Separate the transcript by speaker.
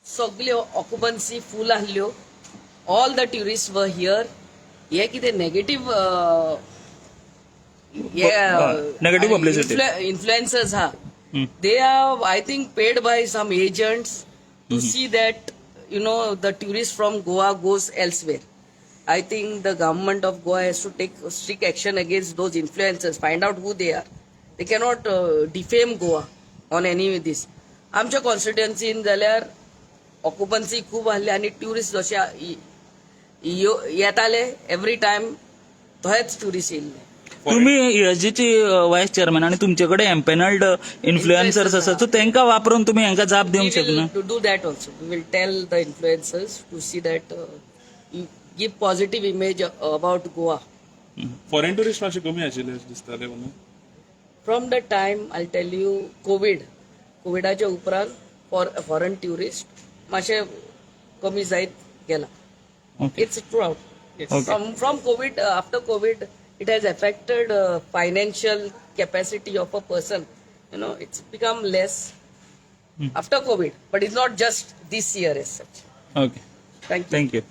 Speaker 1: सगल्यो occupancy full आहल्यो. All the tourist were here. हे कितें नेगेटीव
Speaker 2: Negative publicity.
Speaker 1: Influencers हा, they are, I think, paid by some agents to see that the tourist from Goa goes elsewhere. I think the government of Goa has to take strict action against those influencers, find out who they are. They cannot defame Goa on any this. आमच्या कॉन्स्टिट्युएन्सीन जाल्यार occupancy खूब आहली आनी tourist जशे येताले every time, थंयच tourist येयल्ले.
Speaker 2: तुम्ही ईएसजीची वायस चेअरमॅन आणि तुमचे कडेन एम्पेनल्ड इन्फ्लुएन्सर्स आसा, सो तांकां वापरून तुमी हांकां जाप दिवंक
Speaker 1: We
Speaker 2: शकना?
Speaker 1: will do that also. We will tell the influencers to see that you give positive image about Goa.
Speaker 3: Foreign tourist मातशे कमी आशिल्ले अशें दिसताले म्हणून.
Speaker 1: From the time, I'll tell you, COVID, कोविडाच्या उपरांत फॉरेन ट्युरिस्ट मातशे कमी जायत गेला. It's true. From COVID, after COVID, it has affected financial capacity of a person. It's become less after COVID, but it's not just this year as such.
Speaker 2: Okay.
Speaker 1: Thank you.
Speaker 2: Thank you.